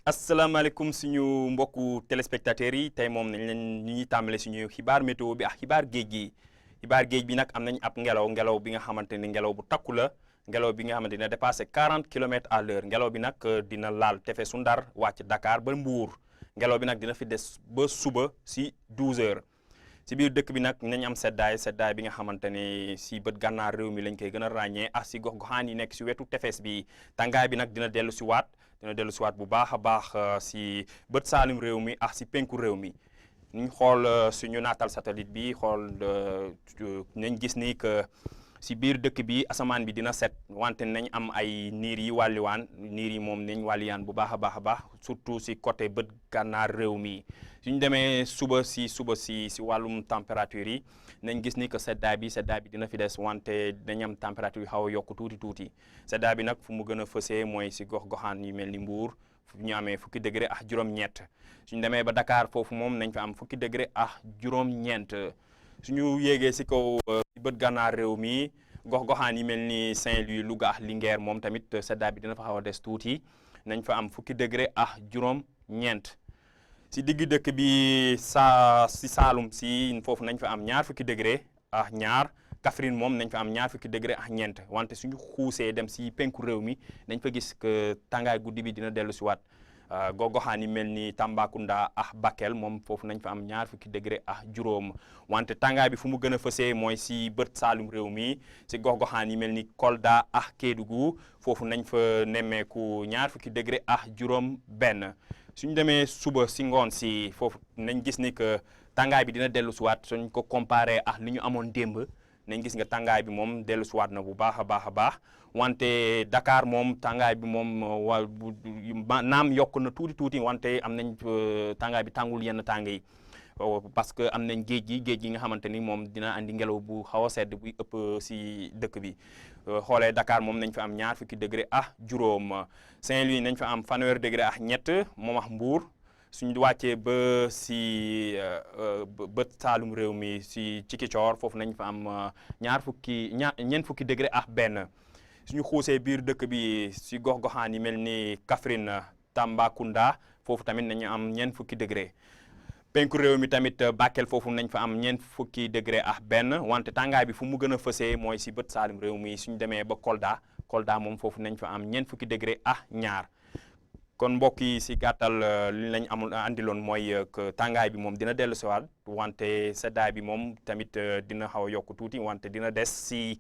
asalaamaaleykum suñu mbokku téléspectateurs yi tey moom nañ leen ñu ñuy tàmbale suñu xibaar météo bi ak xibaar géej gi xibaar géej bi nag am nañ ab ngelaw bi nga xamante ni ngelaw bu takku la ngelaw bi nga xamante dina dépassé 40 kilomètres à l'heure ngelaw bi nag dina laal tefesu Ndar wàcc Dakar ba Mbour ngelaw bi nag dina fi des ba suba si 12 heures si biir dëkk bi nag nañ am seddaay bi nga xamante ne si bët gànnaar réew mi lañ koy gën a ràññee ak si gox-goxaan yi nekk si wetu tefes bi tàngaay bi nag dina dellu si waat bu baax a baax si bët saalum réew mi ak si penku réew mi ñu xool suñu naatal satellite bi xool nañ gis ni que si biir dëkk bi asamaan bi dina set wante nañ am ay niir yi wàlliwaan niir yi moom nañ wàlliyaan bu baax a baax surtout si côté bët gànnaar réew mi suñu demee suba si wàllum température yi nañ gis ni que seddaay bi dina fi des wante dañ am température yu xaw a yokk tuuti seddaay bi nag fu mu gën a fësee mooy si gox-goxaan yu mel ni Mbour fu ñu amee fukki degré ak juróom-ñett suñu demee ba Dakar foofu moom nañ fa am fukki degré ak juróom-ñeent suñu yéegee si kaw si bët gànnaar réew mi gox-goxaan yi mel ni Saint-Louis Louga ak Linguère moom tamit seddaay bi dina fa xaw a des tuuti nañ fa am fukki degré ak juróom-ñeent si digg dëkk bi si Saalum si foofu nañ fa am ñaar fukki degré ak ñaar Kaffrine moom nañ fa am ñaar fukki degré ak ñeent wante suñu xuusee dem si penku réew mi nañ fa gis que tàngaay guddi bi dina dellu si waat gox-goxaan yi mel ni Tambacounda ak Bakel moom foofu nañ fa am ñaar fukki degré ak juróom wante tàngaay bi fu mu gën a fësee mooy si bët Saalum réew mi si gox-goxaan yi mel ni Kolda ak Kédougou foofu nañ fa nemmeeku ñaar fukki degré ak juróom benn suñu demee suba si ngoon si foofu nañ gis ni que tàngaay bi dina dellu si waat suñ ko comparé ak li ñu amoon démb nañ gis nga tàngaay bi moom dellu si waat na bu baax a baax wante Dakar moom tàngaay bi moom naam yokk na tuuti wante am nañ tàngaay bi tàngul yenn tàng yi parce que am nañ géej gi nga xamante ni moom dina andi ngelaw bu xaw a sedd buy ëpp si dëkk bi xoolee Dakar moom nañ fa am ñaar fukki degré ak juróom Saint-Louis nañ fa am fanweeri degré ak ñett moom ak Mbour suñu wàccee ba si bët saalum réew mi si Ziguinchor foofu nañ fa am ñeent fukki degré ak benn suñu xuusee biir dëkk bi si gox-goxaan yi mel ni Kaffrine Tambacounda foofu tamit nañu am ñeent fukki degré penku réew mi tamit Bakel foofu nañ fa am ñeent fukki degré ak benn wante tàngaay bi fu mu gën a fësee mooy si bët saalum réew mi suñu demee ba Kolda moom foofu nañ fa am ñeent fukki degré ak ñaar kon mbokk yi si gàttal li lañ andiloon mooy que tàngaay bi moom dina dellu si waat wante seddaay bi moom tamit dina xaw a yokk tuuti wante dina des si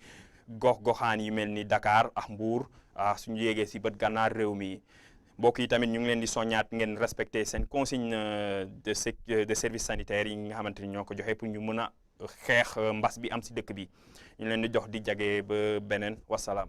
gox-goxaan yi mel ni Dakar ak Mbour suñu yéegee si bët gànnaar réew mi mbokk yi tamit ñu ngi leen di soññaat ngeen respecté seen consigne de service sanitaire yi nga xamante ni ñoo ko joxe pour ñu mën a xeex mbas bi am si dëkk bi ñu leen di jox di jage ba beneen wasalaam